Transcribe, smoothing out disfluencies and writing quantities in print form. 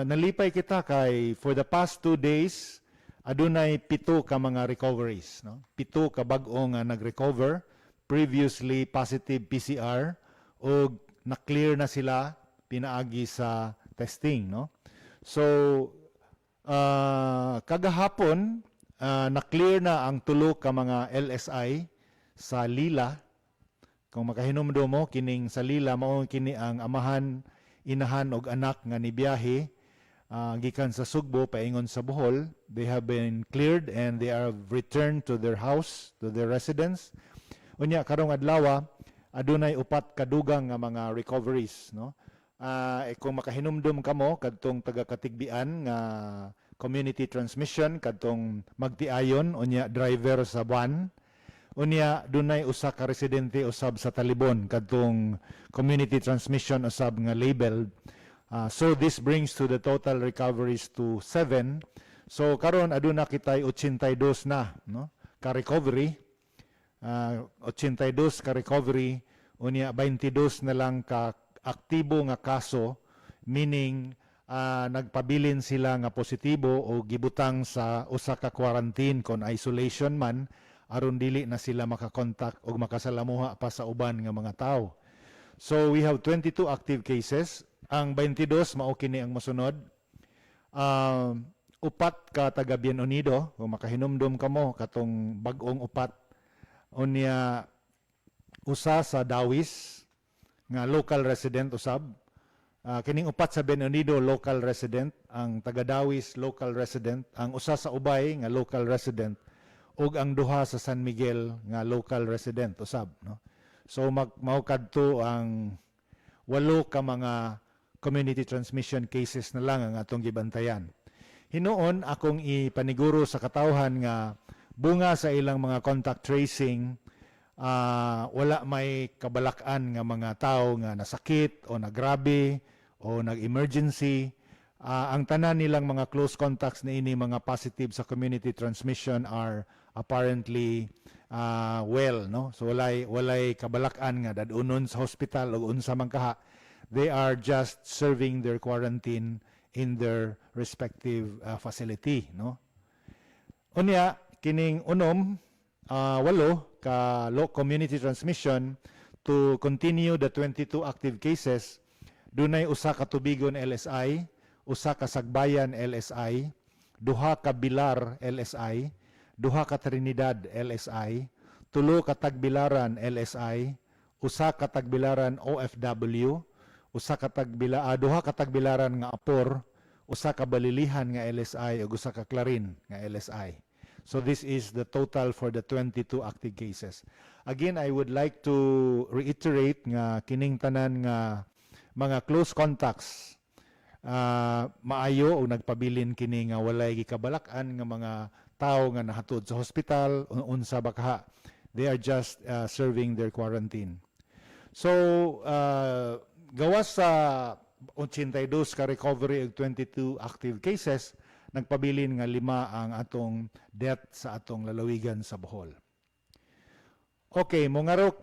Nalipay kita kay for the past 2 days, adunay pito ka mga recoveries, no? Pito ka bag-o nga nag-recover, previously positive PCR ug na-clear na sila pinaagi sa testing, no? So kagahapon na-clear na ang tulo ka mga LSI sa Lila. Kung makahinumdum mo, kining sa Lila mao kini ang amahan, inahan og anak nga nibiyahe gikan sa Sugbo paingon sa Bohol. They have been cleared and they are returned to their house, to their residence. Unya karong adlaw adunay upat kadugang nga mga recoveries, no? Eh, kung makahinumdum kamo, kadtong taga Catigbian nga community transmission, kadtong magtiayon, unya driver sa van. Unya dunay usa ka residente usab sa Talibon, kadtong community transmission usab nga label. So this brings to the total recoveries to 7. So karon aduna kitay 82 na, no, ka recovery. 82 ka recovery, unya 22 na lang ka aktibo nga kaso, meaning nagpabilin sila nga positibo o gibutang sa usa ka quarantine kon isolation man aron dili na sila makakontak o makasalamuha pa sa uban nga mga tao. So we have 22 active cases. Ang 22 mao kini ang mosunod. Upat ka taga Bien Unido, kung makahinumdum kamo katong bag-ong upat. Unya usa sa Dawis nga local resident usab. Kining upat sa Bien Unido, local resident, ang taga Dawis, local resident, ang usa sa Ubay nga local resident ug ang duha sa San Miguel nga local resident usab, no. So mag mao kadto ang walo ka mga community transmission cases na lang ang atong gibantayan. Hinuon akong ipaniguro sa katawhan nga bunga sa ilang mga contact tracing, wala may kabalakan nga mga tao nga nasakit o nagrabe o nag-emergency. Ang tanan nilang mga close contacts niini mga positive sa community transmission are apparently well, no? So walay kabalakan nga dad-unon sa hospital o unsa man kaha. They are just serving their quarantine in their respective facility, no? Unya kining unom, walo ka low community transmission to continue the 22 active cases, dunay usa ka Tubigon LSI, usa ka Sagbayan LSI, duha ka Bilar LSI, duha ka Trinidad LSI, tulo ka Tagbilaran LSI, usa ka Tagbilaran OFW, usa ka duha ka Tagbilaran nga apor, usa ka Balilihan nga LSI ug usa ka Clarin nga LSI. So this is the total for the 22 active cases. Again, I would like to reiterate nga kining tanan nga mga close contacts, maayo o nagpabilin kini nga walay gikabalak-an nga mga tao nga nahatod sa hospital unsa ba kaha. They are just serving their quarantine. So gawas sa 82 ka recovery ug 22 active cases, nagpabilin nga lima ang atong death sa atong lalawigan sa Bohol. Okay, mongarok.